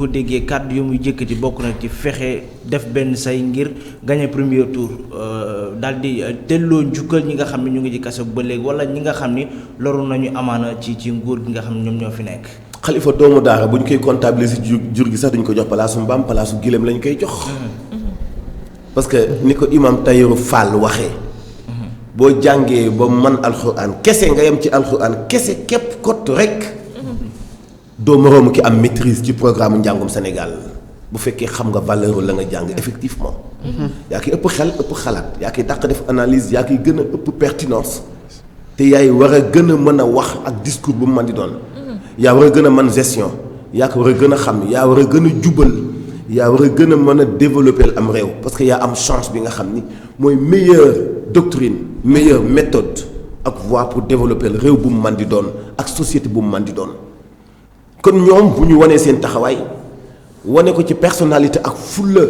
ko déggee kàddu yu muy jëkkati bokk na ci fexe def benn say ngir gagner premier tour daal di delloo njukkal ñi nga xam ne ñu ngi ci kaso ba léegi wala ñi nga xam ni loru nañu amaana ci nguur gi nga xam ne ñoom ñoo fi nekk. xalifa doomu daara bu ñu koy comptabiliser jur gi sax duñ ko jox palaasu mbaam palaasu gileem lañ koy jox. parce que ni ko imam Tayiru Fall waxee. boo jàngee ba man alxuraan kese nga yem ci alxuraan kese képp kott rek. doo moroomu ki am maîtrise ci programme njàngum Sénégal bu fekkee xam nga valeur la nga jàng effectivement. yaa ki ëpp xel ëpp xalaat yaa ki dàq def analyse yaa ki gën a ëpp pertinence. te yaay war a gën a mën a wax ak discours bu mu mën di doon. yaa war a gën a mën gestion yaa ko war a gën a xam yaa war a gën a jubal yaa war a gën a mën a développer am réew parce que yaa am chance bi nga xam ni mooy meilleure doctrine meilleure méthode ak voie pour développer réew bu mu mën di doon ak société bu mu mën di doon. kon ñoom bu ñu wanee seen taxawaay wane ko ci personnalité ak fulla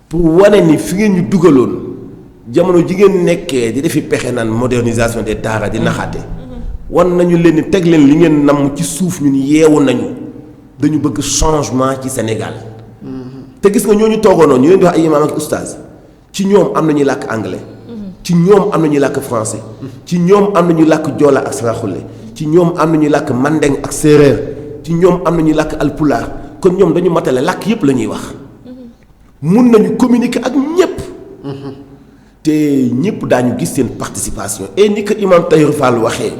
pour wane ni fi ngeen ñu dugaloon jamono ji ngeen nekkee di defi pexe naan modernisation des daara di naxaate wan nañu leen ni teg leen li ngeen namm ci suuf ñun yeewu nañu dañu bëgg changement ci Sénégal te gis nga ñooñu toogoonoon ñu leen di wax ay imaam ak oustaz ci ñoom am na ñuy làkk anglais ci ñoom am na ñuy làkk français ci ñoom am na ñuy làkk joola ak saraxule ci ñoom am na ñuy làkk mandeng ak séeréer ci ñoom am na ñuy làkk alpulaar kon ñoom dañu matale làkk yépp la ñuy wax mun nañu communiquer ak ñépp te ñépp daañu gis seen participation et ni ko imam Tayiru Fall waxee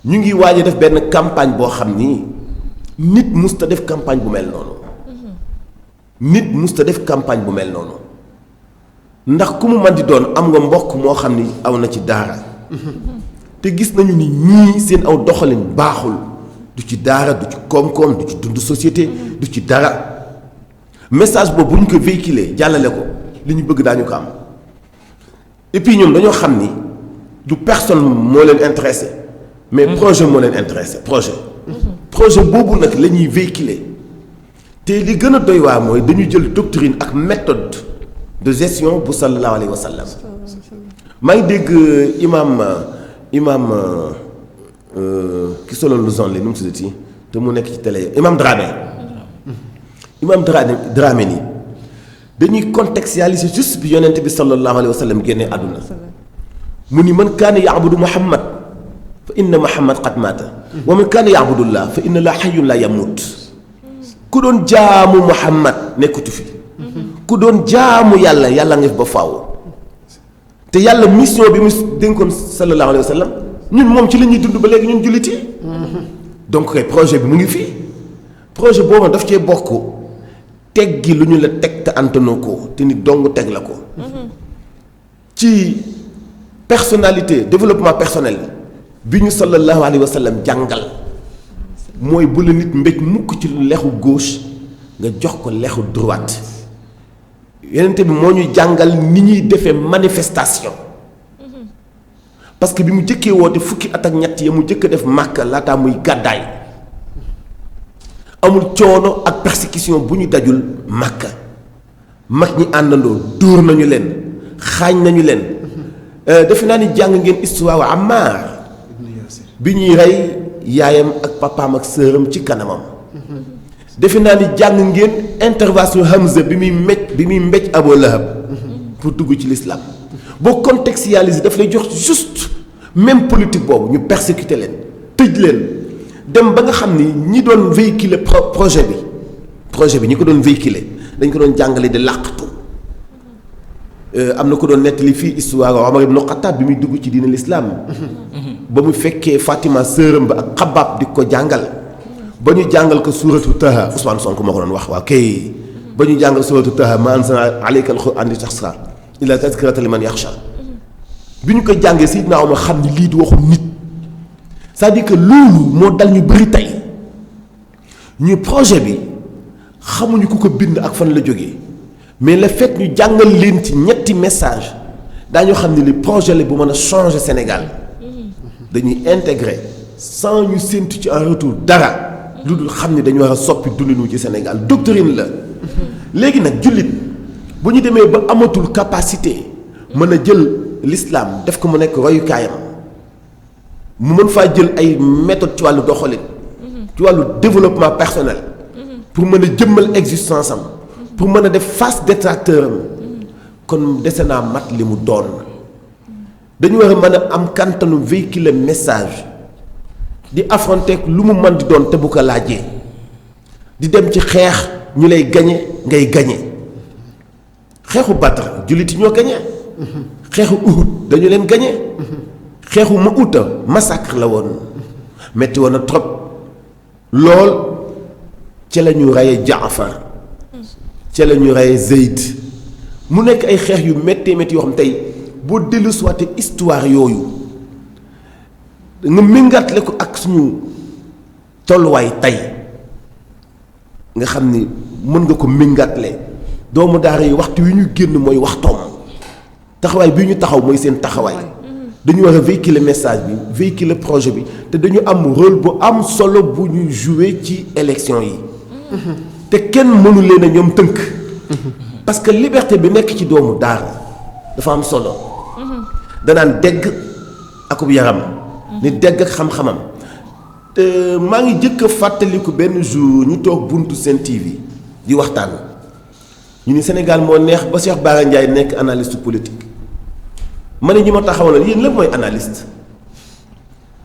ñu ngi waaj a def benn campagne boo xam ni nit musta def campagne bu mel noonu nit musta def campagne bu mel noonu ndax ku mu man di doon am nga mbokk moo xam ni aw na ci daara te gis nañu ni ñii seen aw doxalin baaxul du ci daara du ci koom-koom du ci dund société du ci dara message boobu bu ñu ko véhiculer jàllale ko li ñu bëgg daañu ko am et puis ñoom dañoo xam ni du personne moo leen intéressé mais projet moo leen intéressé projet boobu nag la ñuy véhiculer te li gën a doy waar mooy dañu jël doctrine ak méthode de gestion bu sallallahu alayhi wa sallam maa ngi dégg imam ki soloon lu zone li nu mu tuddati te mu nekk ci télé imam Dramé nii dañuy contextualiser juste bi yonent bi sallallahu alayhi wa sallam génnee àdduna mu ni man kaana yaabudu Muhammad fa inna Muhammad qad maata wa man kaana yaabudullah fa inna la hayyun la yamut ku doon jaamu Muhammad nekkutu fi ku doon jaamu yàlla yàlla nga fi ba faaw te yàlla mission bi mu dénkoon sallallahu alayhi wa sallam ñun moom ci la ñuy dund ba léegi ñun jullit yi donc kay projet bi mu ngi fii projet boobu daf cee bokk teggi lu ñu la teg te antanoo ko te nit dong teg la ko ci personnalité développement personnel bi ñu sallallahu alayhi wa sallam jàngal mooy bu la nit mbéj mukk ci lexu gauche nga jox ko lexu droite yenente bi moo ñu jàngal ni ñuy defee manifestation parce que bi mu jëkkee woote fukki at ak ñett ya mu jëkk a def Màkka laataa muy gàddaay amul coono ak persécution bu ñu dajul Màkka mag ñi àndandoo dóor nañu leen xaañ nañu leen defe naa ni jàng ngeen histoire Ammar bi ñuy rey yaayam ak papaam ak sëram ci kanamam defe naa ni jàng ngeen intervention Hamza bi muy mbéj Abu Lahab pour dugg ci l'islam boo contextualiser daf lay jox juste même politique boobu ñu persécuter leen tëj leen dem ba nga xam ni ñi doon véhiculer projet bi ñi ko doon véhiculer dañ ko doon jàngale di làqatu am na ko doon nettali fii histoire Omar ibn Khattab bi muy dugg ci diine l'islam ba mu fekkee Fatima sëram ba ak Xabaab di ko jàngal ba ñu jàngal ko suuratu Taha Ousmane Sonko moo ko doon wax waa kay ba ñu jàngal suuratu Taha ma anzalna alayka al-Qur'ana litashqa illa tazkiratan liman yaxsha bi ñu ko jàngee Seydina Omar xam ni lii di waxu nit c'est-à-dire que loolu moo dal ñu bëri tey ñu projet bi xamuñu ku ko bind ak fan la jógee mais le fait ñu jàngal leen ci ñetti message daañoo xam ne li projet la bu mën a changer Sénégal dañuy intégrer sans ñu séntu ci en retour dara lu dul xam ni dañu war a soppi dundinu ci Sénégal doctrine la léegi nag jullit bu ñu demee ba amatul capacité mën a jël l'islam def ko mu nekk royukaayam mu mën faa jël ay méthode ci wàllu doxalin ci wàllu développement personnel pour mën a jëmmal existence am pour mën a def face détracteur am kon dese naa mat li mu doon dañu war a mën a am kantanu véhiculer message di affronter lu mu mën di doon te bu ko laajee di dem ci xeex ñu lay gañe ngay gañe xeexu Badr jullit yi ñoo gañe xeexu Uhud dañu leen gañe xeexu Mau'ta massacre la woon metti woon na trop lool ca la ñu reye Jaafar ca la ñu reye Zayd mu nekk ay xeex yu méttee métti yoo xam tey boo dellu suwaate histoire yooyu nga méngaatle ko ak suñu tolluwaay tey nga xam ni mën nga ko méngaatle doomu daara yi waxtu wi ñu génn mooy waxtoom taxawaay bii ñu taxaw mooy seen taxawaay dañu war a véhiculer message bi véhiculer projet bi te dañu am rôle bu am solo bu ñu jouer ci élection yi te kenn mënu leen a ñoom tënk parce que liberté bi nekk ci doomu daara dafa am solo danaan dégg akub yaram ni dégg ak xam-xamam maa ngi jëkk a fàttaliku benn jour ñu toog buntu Sen TV di waxtaan ñu ni Sénégal moo neex ba Cheikh Bara Ndiaye nekk analyste politique ma ne ñi ma taxawal yéen lépp mooy analyste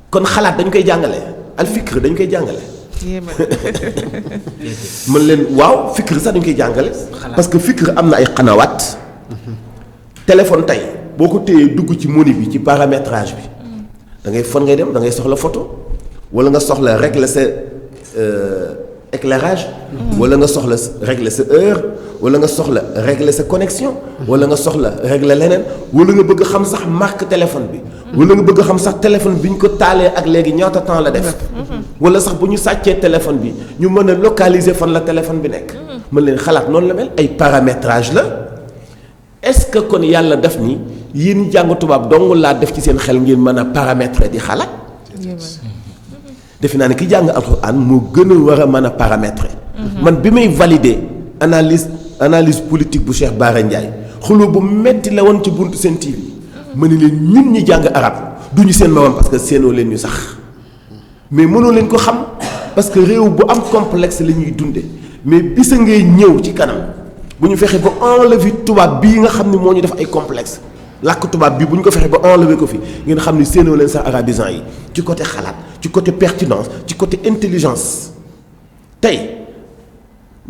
kon xalaat dañ koy jàngale al fikr dañ koy jàngale mën leen waaw fikr sax dañ koy jàngale parce que fikr am na ay xanawaat téléphone tey boo ko téyee dugg ci menu bi ci paramétrage bi da ngay fan ngay dem da ngay soxla photo wala nga soxla régler sa éclairage wala nga soxla régler sa heure wala nga soxla régler sa connexion wala nga soxla régler leneen wala nga bëgg xam sax marque téléphone bi wala nga bëgg xam sax téléphone bi ñu ko taalee ak léegi ñaata temps la def wala sax bu ñu sàccee téléphone bi ñu mën a localiser fan la téléphone bi nekk mën leen xalaat noonu la mel ay paramétrage la est-ce que kon yàlla def ni yéen jàng tubaab dong laa def ci seen xel ngeen mën a paramétrer di xalaat defe naa ne ki jàng alxuraan moo gën a war a mën a paramétrer man bi may valider analyse politique bu Cheikh Bara Ndiaye xuloo bu metti la woon ci buntu Sen TV ma ne leen ñun ñi jàng arab du ñu seen morom parce que seenoo leen ñu sax mais mënoo leen ko xam parce que réew bu am complexe la ñuy dunde mais bisa ngay ñëw ci kanam bu ñu fexe ba enlever tubaab bii nga xam ne moo ñu def ay complexe làkk tubaab bi bu ñu ko fexe ba enlever ko fi ngeen xam ni seenoo leen sax arabisant yi ci côté xalaat ci côté pertinence ci côté intelligence tey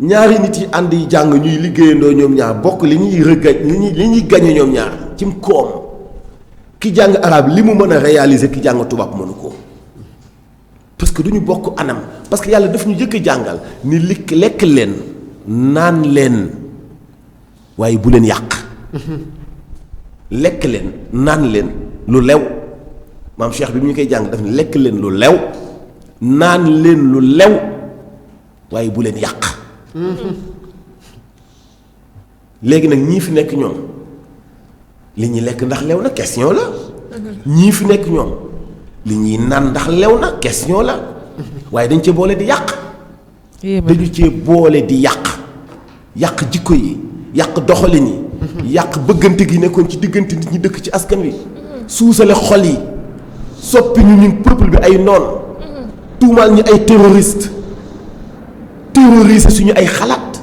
ñaari nit yi ànd yi jàng ñuy liggéeyandoo ñoom ñaar bokk li ñuy li ñuy gañe ñoom ñaar cim koom ki jàng arab li mu mën a réaliser ki jàng tubaab mënu ko parce que du ñu bokk anam parce que yàlla daf ñu jëkk a jàngal ni lekk leen naan leen waaye bu leen yàq lekk leen naan leen lu lew maam Cheikh bi mu ñu koy jàng daf ni lekk leen lu lew naan leen lu lew waaye bu leen yàq léegi nag ñii fi nekk ñoom li ñuy lekk ndax lew na question la ñii fi nekk ñoom li ñuy naan ndax lew na question la waaye dañ cee boole di yàq dañu cee boole di yàq jikko yi yàq doxalin yi yàq bëggante gi nekkoon ci diggante nit ñi dëkk ci askan wi suusale xol yi soppi ñu ñun peuple bi ay noon tuumaal ñu ay terroriste terroriser suñu ay xalaat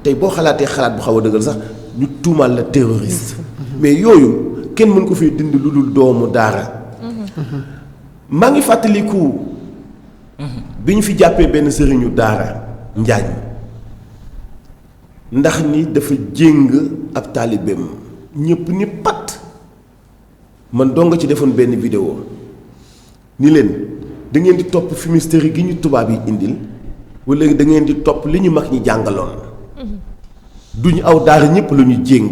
tey boo xalaatee xalaat bu xaw a dëggal sax ñu tuumaal la terroriste mais yooyu kenn mën ko fee dindi lu dul doomu daara maa ngi fàttaliku bi ñu fi jàppee benn sëriñu daara njaañ ndax ni dafa jéng ab taalibeem ñëpp ni pat man doo nga ci defoon benn vidéo ni leen da ngeen di topp fumisterie gi ñu tubaab yi indil wala da ngeen di topp li ñu mag ñi jàngaloon duñu aw daara ñëpp la ñu jéng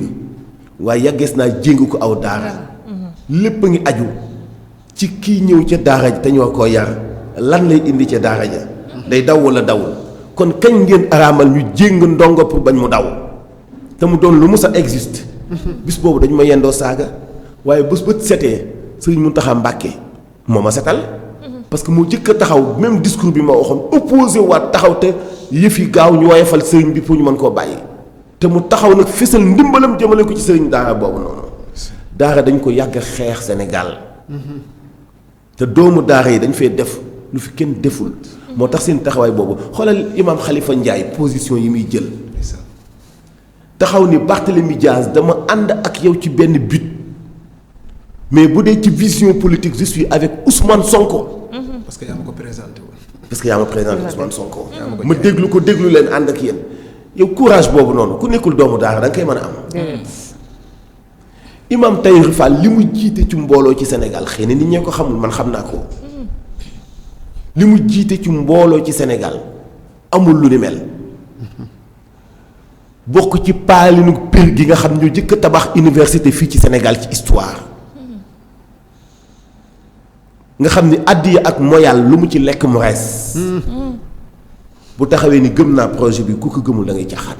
waaye yàggees naa jéng ko aw daara lépp a ngi aju ci kii ñëw ca daara ji te ñoo koo yar lan lay indi ca daara ja day daw wala dawul kon kañ ngeen araamal ñu jéng ndongo pour bañ mu daw te mu doon lu mus a existe bis boobu dañu ma yendoo saaga waaye bés bët setee Sëriñ Muntaxa Mbàkke moo ma setal parce que moo jëkk a taxaw même discours bi ma waxoon opposé waat taxaw te yëf yi gaaw ñu woyofal sëriñ bi pour ñu mën koo bàyyi te mu taxaw nag fésal ndimbalam jëmale ko ci sëriñ daara boobu noonu daara dañ ko yàgg xeex Sénégal te doomu daara yi dañ fee def lu fi kenn deful moo tax seen taxawaay boobu xoolal imam Khalifa Ndiaye position yi muy jël taxaw ni Barthélémy Diaz dama ànd ak yow ci benn but mais bu dee ci vision politique je suis avec Ousmane Sonko. parce que yaa ma ko présenté woon. parce que yaa ma présenté Ousmane Sonko. ma déglu ko déglu leen ànd ak yéen. yow courage boobu noonu ku nekkul doomu daara da nga koy mën a am. imam Tahirou Fall li mu jiite ci mbooloo ci Sénégal xëy na nit ñee ko xamul man xam naa ko. li mu jiite ci mbooloo ci Sénégal amul lu ni mel. bokk ci paalinu pire gi nga xam ñu jëkk tabax université fii ci Sénégal ci histoire. nga xam ni àddiya ak moyal lu mu ci lekk mu rees. bu taxawee ni gëm naa projet bi ku ko gëmul da ngay caaxaan.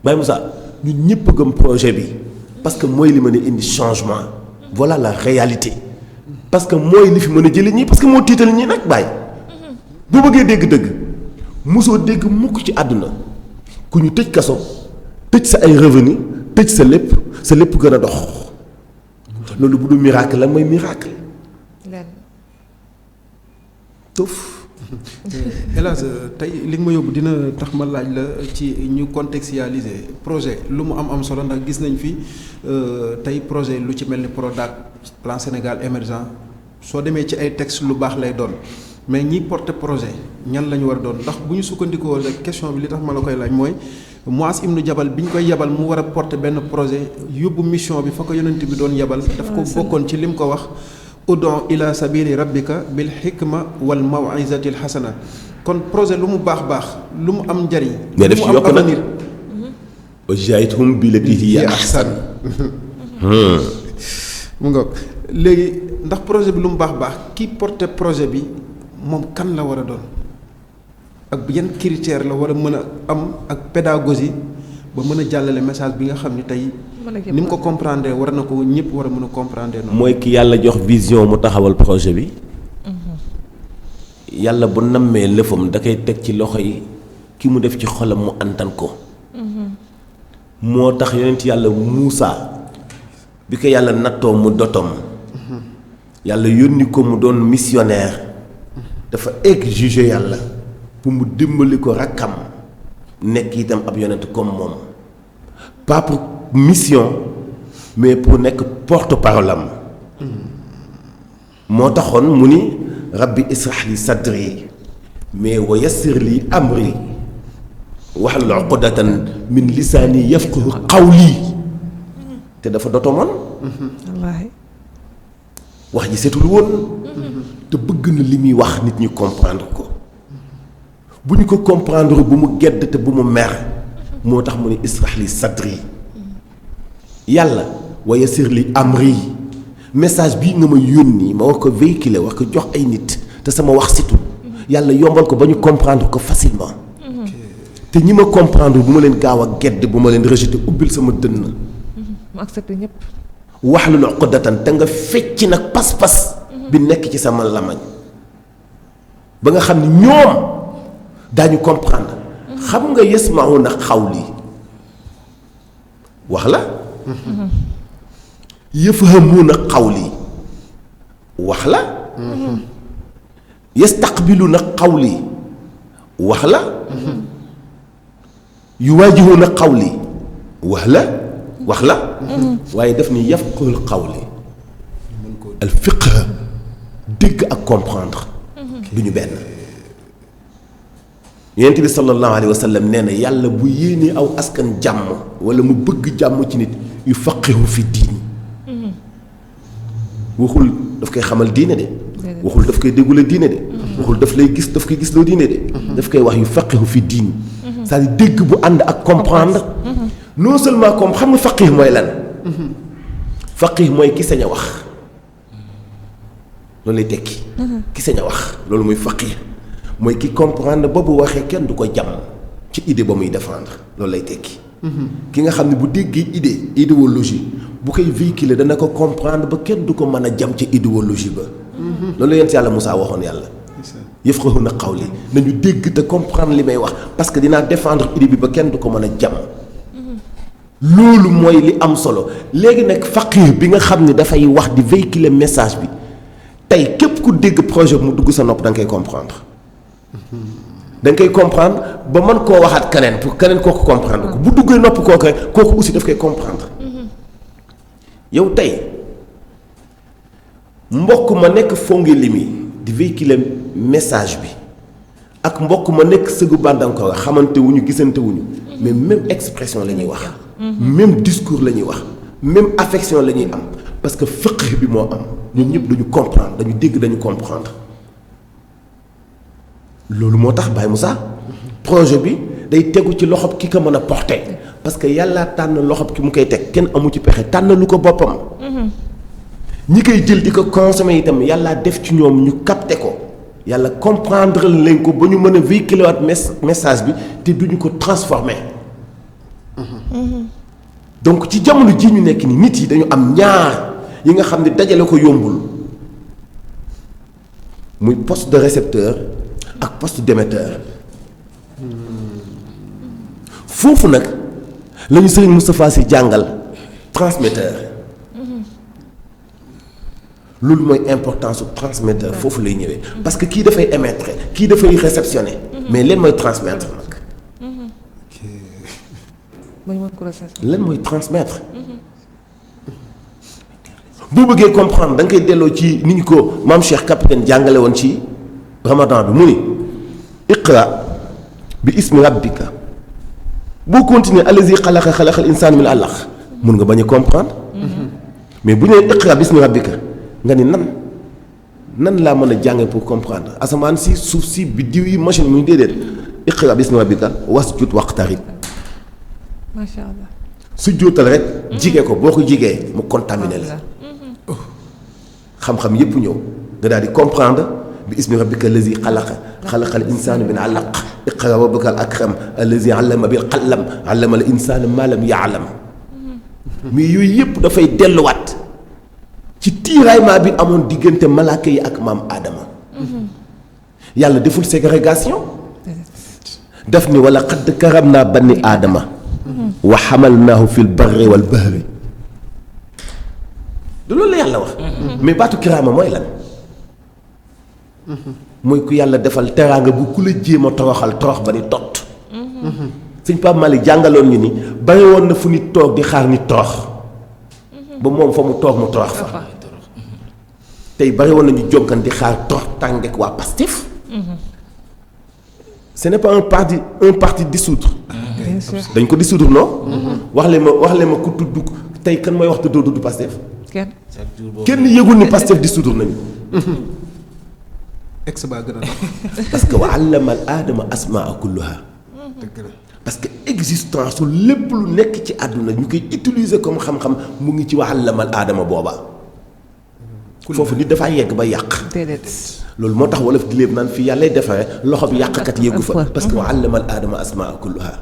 Baye Moussa ñun ñëpp gëm projet bi parce que mooy li mën a indi changement. voilà la réalité. parce que mooy li fi mën a jëlee ñii parce que moo tiital ñii nag Baye. boo bëggee dégg-dëgg mosoo dégg mukk ci àdduna ku ñu tëj kaso tëj sa ay revenu tëj sa lépp gën a dox. loolu bu du miracle la mooy miracle. tuf. hélas tey li nga ma yóbbu dina tax ma laaj la ci ñu contextualiser projet lu mu am solo ndax gis nañ fi tey projet lu ci mel ni Prodac plan Sénégal émergent soo demee ci ay texte lu baax lay doon mais ñi porter projet ñan la ñu war a doon ndax bu ñu sukkandikoo rek question bi li tax ma la koy laaj mooy Muaz ibnu Jabal bi ñu koy yebal mu war a porter benn projet yóbbu mission bi fa ko yonent bi doon yebal daf ko bokkoon ci lim ko wax ud'u ila sabili rabbika bil hikma wal maw'izati al hasana kon projet lu mu baax lu mu am njariñ mais daf ci yokk nag wa jaahidhum billatii hiya ahsan. mu ngoog léegi ndax projet bi lu mu baax ki porté projet bi moom kan la war a doon ak yan critère la war a mën a am ak pédagogie ba mën a jàllale message bi nga xam ni tey ni mu ko comprendre war na ko ñëpp war a mën a comprendre noonu. mooy ki yàlla jox vision mu taxawal projet bi. yàlla bu nammee lëfam da koy teg ci loxo yi ki mu def ci xolam mu antan ko. moo tax yonent yàlla Muusa bi ko yàlla nattoo mu dotom yàlla yónni ko mu doon missionnaire dafa exiger yàlla pour mu dimbali ko rakkam nekk itam ab yonent comme moom pas pour mission mais pour nekk porte-parole am moo taxoon mu ni rabbi israh li sadri mais wa yassir li amri wahlul uqdatan min lisaani yafqahu qawli te dafa dotomoon wallaahi wax ji setul woon te bëgg na li muy wax nit ñi comprendre ko bu ñu ko comprendre bu mu gedd te bu mu mer moo tax mu ne israh li sadri yàlla wa yassir li amri message bii nga ma yónni ma wax ko véhiculer wax ko jox ay nit te sama wax situl yàlla yombal ko ba ñu comprendre ko facilement te ñi ma comprendre bu ma leen gaaw a gedd bu ma leen rejeté ubbil sama dënn mu accepté ñëpp wahlul uqdatan te nga fecc nag pas-pas bi nekk ci sama lamañ ba nga xam ni ñoom daañu comprendre xam nga yasma'una qawli wax la yafhamuna qawli wax la yastaqbiluna qawli wax la yuwaajihuna qawli wax la waaye daf ni yafqahul qawli al fiqh dégg ak comprendre du ñu benn yonent bi sallallahu alayhi wa sallam nee na yàlla bu yéenee aw askan jàmm wala mu bëgg jàmm ci nit yu faqihu fi diin waxul daf koy xamal diine de waxul daf koy déggule diine de waxul daf koy gis loo diine de daf koy wax yu faqihu fi diin c'est-à-dire dégg bu ànd ak comprendre non seulement comme xam nga faqih mooy lan faqih mooy ki sañ a wax loolu lay tekki ki sañ a wax loolu muy faqih mooy ki comprendre ba bu waxee kenn du ko jàmm ci idée ba muy défendre loolu lay tekki ki nga xam ne bu déggee idéologie bu koy véhiculer dana ko comprendre ba kenn du ko mën a jam ci idéologie ba loolu yent yàlla Moussa waxoon yàlla yafqahuna qawli nañu dégg te comprendre li may wax parce que dinaa défendre idée bi ba kenn du ko mën a jam loolu mooy li am solo léegi nag faqih bi nga xam ne dafay wax di véhiculer message bi tey képp ku dégg projet bi mu dugg sa nopp da nga koy comprendre da nga koy comprendre ba mën koo waxaat keneen pour keneen kooku comprendre ko bu duggee nopp kooku rek kooku aussi daf koy comprendre yow tey mbokk ma nekk fongi limi di véhiculer message bi ak mbokk ma nekk sëgu bàndankoor xamante wuñu gisante wuñu mais même expression la ñuy wax même discours la ñuy wax même affection la ñuy am parce que fiqh bi moo am ñun ñëpp dañu comprendre dañu dégg dañu comprendre loolu moo tax Baye Moussa projet bi day tegu ci loxob ki ko mën a porter parce que yàlla tànn loxob ki mu koy teg kenn amu ci pexe tànn lu ko boppam ñi koy jël di ko consommer itam yàlla def ci ñoom ñu capter ko yàlla comprendre leen ko ba ñu mën a véhiculer waat message bi te duñu ko transformer donc ci jamono ji ñu nekk ni nit yi dañu am ñaar yi nga xam ne dajale ko yombul muy poste de récepteur ak poste d'émetteur foofu nag la ñu Serigne Moustapha Sy jàngal transmetteur loolu mooy importance su transmetteur foofu lay ñëwee parce que kii dafay émettre kii dafay réceptionner mais leen mooy transmettre nag lan mooy transmettre boo bëggee comprendre da nga koy delloo ci ni ñu ko maam Cheikh Capitaine jàngale woon ci Ramadan bi mu ni iqra bi ismi rabbika boo continuer allazi xalaqal insaana min alaq mun nga bañ a comprendre mais bu ñu nee iqra bi ismi rabbika nga ni nan laa mën a jànge pour comprendre asamaan si suuf si biddiw yi machine mu ñu déedéet iqra bi ismi rabbika wasjud waqtarib macha allah. su jóotal rek jige ko boo ko jigee mu contaminé la xam-xam yépp ñëw nga daal di comprendre bi ismi rabbika allazi xalaqal insaana min alaq iqra rabbuka al akram allazi allama bil qalam allama al insaana ma lam yaalam mais yooyu yépp dafay delluwaat ci tiraillement bi amoon diggante malaaka yi ak maam Adama yàlla deful ségrégation daf ni wala qad karamna bani Adama wa xamalnaahu fil barri wal bahri du loolu la yàlla wax mais baatu kiraama mooy lan mooy ku yàlla defal teraanga bu ku la jéem a toroxal torox ba ni tot sëñ Pape Malick jàngaloon ñu ni bari woon na fu nit toog di xaar nit torox ba moom fa mu toog mu torox fa tey bari woon nañu joggan di xaar torox tàngeek waa Pastef ce n'est pas un parti dissoudre dañ ko dissoudre non wax leen ma ku tudd tey kan mooy wax te doo tudd Pastef kenn yëgul ni Pastef dissoudre nañu ex baa gën a parce que wa allama al aadama asmaa kulluha parce que existence su lépp lu nekk ci àdduna ñu koy utiliser comme xam-xam mu ngi ci wa allama al aadama booba foofu nit dafaa yegg ba yàq loolu moo tax wolof di léeb naan fii yàllay defaree loxo bi yàqkat yeggu fa parce que wa allama al aadama asmaa kulluha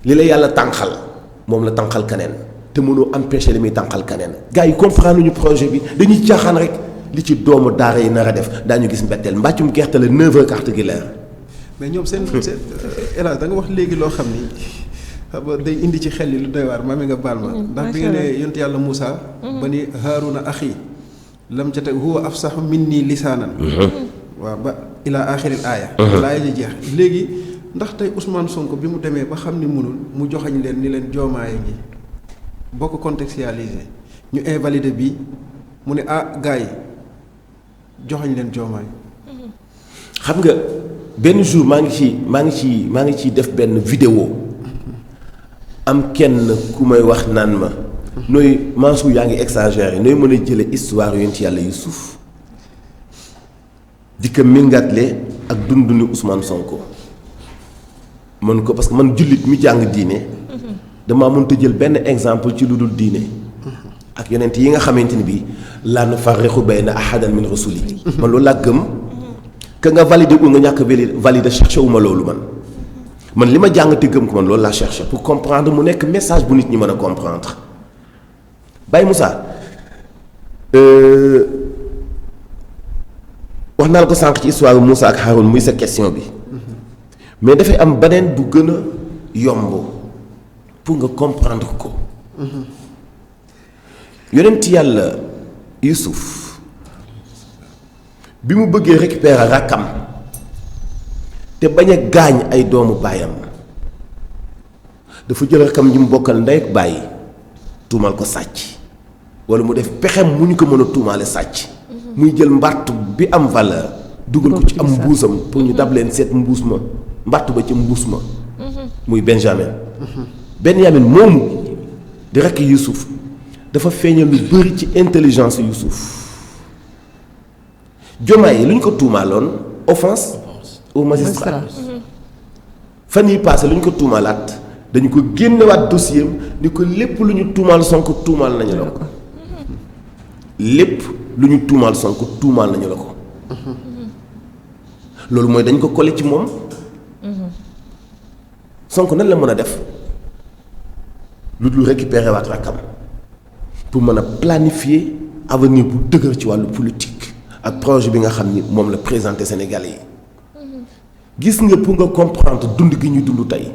li la yàlla tànqal moom la tànqal keneen te mënoo empêcher li muy tànqal keneen gars yi comprendre ñu projet bi dañuy caaxaan rek li ci doomu daara yi nar a def daañu gis mbetteel mbàccum gerte la 9h carte gi leer. mais ñoom seen El Hadj da nga wax léegi loo xam ni xam nga day indi ci xel yi lu doy waar maame nga baal ma. ndax bi nga ne yonent yàlla Moussa. ba ni Haaruna axi lam ca teg huwa afsahu minni lisaanan. waaw ba ila axiril aaya. laaya ji jeex léegi ndax tey Ousmane Sonko bi mu demee ba xam ni mënul mu joxañ leen ni leen joomaaye ngi boo ko contextualisé ñu invalidé bi mu ne gars yi joxañ leen joomaay. xam nga benn jour maa ngi ci def benn vidéo am kenn ku may wax naan ma nooy Mansour yaa ngi exagéré nooy mën a jële histoire yonent yàlla Yuusuf di ko méngaatle ak dunduni Ousmane Sonko mën ko parce que man jullit mi jàng diine damaa mënta jël benn exemple ci lu dul diine ak yonent yi nga xamante ni bii laa nufarriqu bayna ahadan min rusuli man loolu laa gëm que nga validé ou nga ñàkk validé cherché wu ma loolu man li ma jàng te gëm ko man loolu laa cherché pour comprendre mu nekk message bu nit ñi mën a comprendre Baye Moussa wax naa la ko sànq ci histoire Moussa ak Haroun muy sa question bi mais dafay am beneen bu gën a yomb pour nga comprendre ko yonent yàlla Yuusuf bi mu bëggee récupérer rakkam te bañ a gaañ ay doomu baayam dafa jël rakam ji mu bokkal ndey ak bàyyi tuumal ko sàcc wala mu def pexem mu ñu ko mën a tuumaale sàcc muy jël mbartu bi am valeur dugal ko ci am mbuusam pour ñu dab leen seet mbuus ma mbartu ba ci mbuus ma muy Benjamin moomu di rakk Youssouf dafa feeñal lu bëri ci intelligence Youssouf Diomaye lu ñu ko tuumaaloon offense au magistrat fan yi passé lu ñu ko tuumaalaat dañu ko génnewaat dossier am ni ko lépp lu ñu tuumaal Sonko tuumaal nañu la ko lépp lu ñu tuumaal Sonko tuumaal nañu la ko loolu mooy dañ ko collé ci moom Sonko nan la mën a def lu dul récupérer waat rakkam pour mën a planifier avenir bu dëgër ci wàllu politique ak projet bi nga xam ni moom la présenté Sénégalais yi gis nga pour nga comprendre dund gi ñu dund tey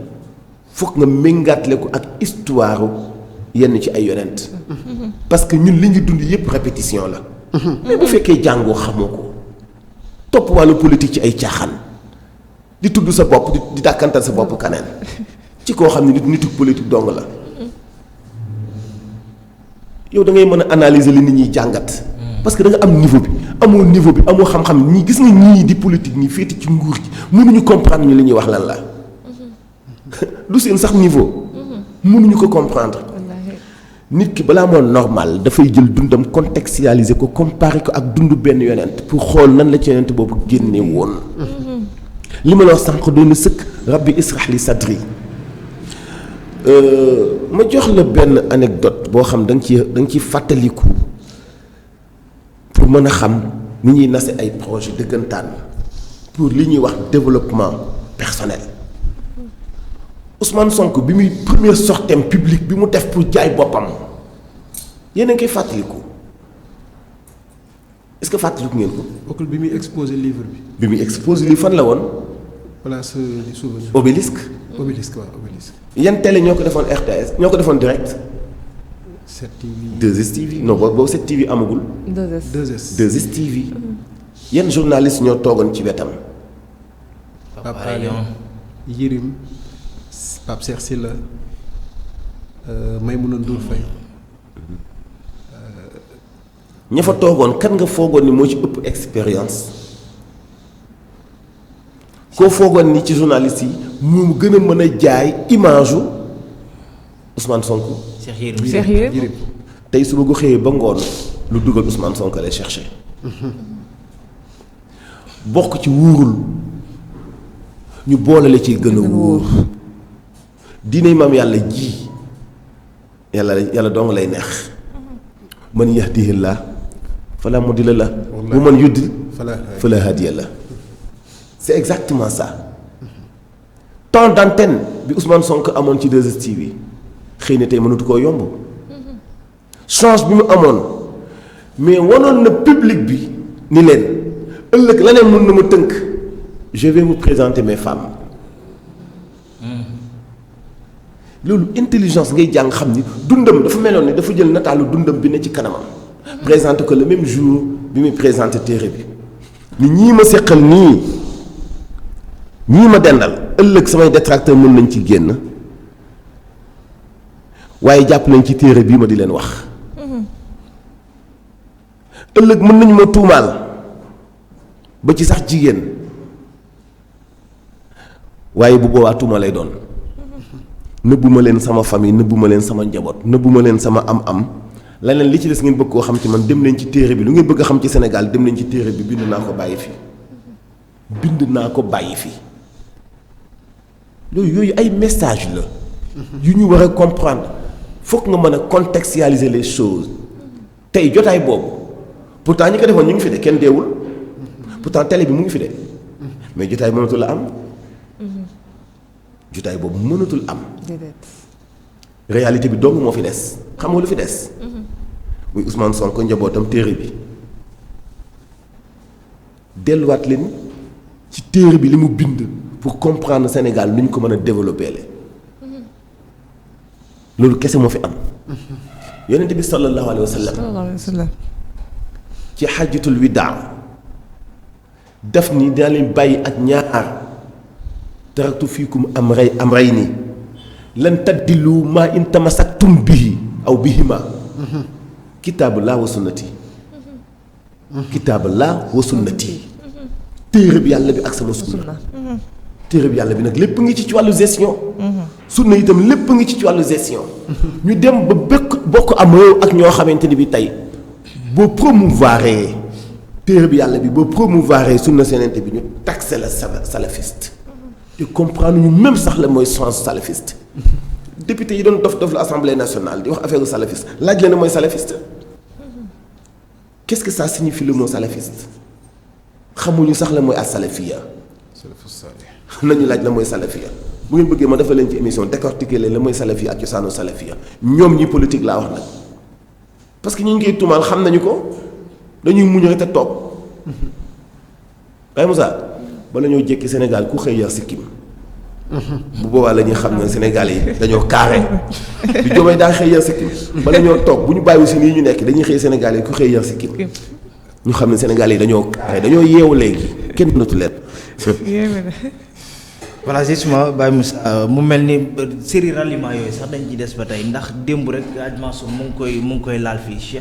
foog nga méngaatle ko ak histoire yenn ci ay yonent parce que ñun li ñu dund yépp répétition la mais bu fekkee jàngoo xamoo ko topp wàllu politique ci ay caaxaan di tudd sa bopp di dàkkantal sa bopp kaneen ci koo xam ne nitu politique dong la yow da ngay mën a analyser li nit ñiy jàngat parce que da nga am niveau bi amoo xam-xam ñii gis nga ñii di politique ñi féeti ci nguur gi mënuñu comprendre ñu li ñuy wax lan la du seen sax niveau mënuñu ko comprendre nit ki balaa moo normal dafay jël dundam contextualiser ko comparer ko ak dund benn yonent pour xool nan la ci yonent boobu génne woon li ma la wax sànq doon na sëkk rabbi israh li sadri ma jox la benn anecdote boo xam da nga ciy fàttaliku pour mën a xam ni ñuy nase ay projet dëggantaan pour li ñuy wax développement personnel Ousmane Sonko bi muy première sortie publique bi mu def pour jaay boppam yéen a ngi koy fàttaliku est-ce que fàttaliku ngeen ko. bokkul bi muy exposé livre bi. bi muy exposé livre fan la woon. place du souvenir. Obélisque. Obélisque waaw Obélisque. yan télé ñoo ko defoon RTS ñoo ko defoon direct. 7TV. 2STV non boobu 7TV amagul. 2STV. yan journaliste ñoo toogoon ci wetam. Pape Alé Yirim Pape Cheikh Sylla Maïmouna Ndour Faye. ña fa toogoon kan nga foogoon ni moo ci ëpp expérience koo foogoon ni ci journaliste yi mu gën a mën a jaay image u Ousmane Sonko. Cheikh Yérim tey suba gu xëyee ba ngoon lu dugal Ousmane Sonko lay cherché bokk ci wuurul ñu boolale ci gën a wóor diine maam yàlla ji yàlla dong lay neex man yahdihillah fala mudilla la wa man yudlil fala hadiya la c'est exactement ça temps d'antenne bi Ousmane Sonko amoon ci 2STV xëy na tey mënatu koo yomb change bi mu amoon mais wanoon na public bi ni leen ëllëg leneen mën na ma tënk je vais vous présenter mes femmes loolu intelligence ngay jàng xam ni dundam dafa meloon ni dafa jël nataalu dundam bi ne ci kanamam présenté ko le même jour bi muy présenté téere bi ni ñii ma seqal ñii ma dendal ëllëg samay détracteur mën nañ ci génn waaye jàpp nañ ci téere bii ma di leen wax ëllëg mën nañu ma tuumaal ba ci sax jigéen waaye bu boobaa tuuma lay doon nëbbuma leen sama famille nëbbuma leen sama njaboot nëbbuma leen sama am-am leneen li ci des ngeen bëgg koo xam ci man dem leen ci téere bi lu ngeen bëgg a xam ci Sénégal dem leen ci téere bi bind naa ko bàyyi fi yooyu ay message la yu ñu war a comprendre foog nga mën a contextualiser les choses tey jotaay boobu pourtant ñi ko defoon ñu ngi fi de kenn deewul pourtant télé bi mu ngi fi de mais jotaay mënatul a am jotaay boobu mënatul am réalité bi dong moo fi des xam nga lu fi des muy Ousmane Sonko njabootam téere bi delluwaat leen ci téere bi li mu bind pour comprendre Sénégal nu ñu ko mën a développer loolu kese moo fi am yonent bi sallallahu alayhi wa sallam ci xajjatul widaa daf ni daa leen bàyyi ak ñaar taraktu fiikum amrayni lan tadillu maa in tamassaktum bihi aw bihima kitaabullaahi wa sunnati kitaabullaahi wa sunnati téere bi yàlla bi ak sama sunna téere bi yàlla bi nag lépp ngi ci wàllu gestion sunna itam lépp ngi ci wàllu gestion ñu dem ba bokk am réew ak ñoo xamante ni bi tey boo promouvoiree téere bi yàlla bi boo promouvoiree sunna senente bi ñu taxé la salafiste te comprendre ñu même sax la mooy sens salafiste député yi doon dof la assemblée nationale di wax affaire salafiste laaj la ne mooy salafiste qu'est-ce que ça signifie le mot salafiste xamuñu sax la mooy as-salafiyya nañu laaj la mooy salafiyya bu ngeen bëggee ma dafa leen ci émission décortiquer leen la mooy salafiyya ak cosaanu salafiyya ñoom ñi politique laa wax nag parce que ñu ngi koy tuumaal xam nañu ko dañuy muñ rek te toog waaye Moussa bala ñoo jékki Sénégal ku xëy yar sikkim bu boobaa la ñuy xam ne Sénégal yi dañoo carré bi Diomaye daa xëy yar sikkim bala ñoo toog bu ñu bàyyi si nii ñu nekk dañuy xëy Sénégal yi ku xëy yar sikkim ñu xam ne Sénégal yi dañoo carré dañoo yeewu léegi kenn mënatu leen. voilà justement Baye Moussa mu mel ni série ralliement yooyu sax dañ ci des ba tey ndax démb rek Hadj Mansour mu ngi koy laal fii Cheikh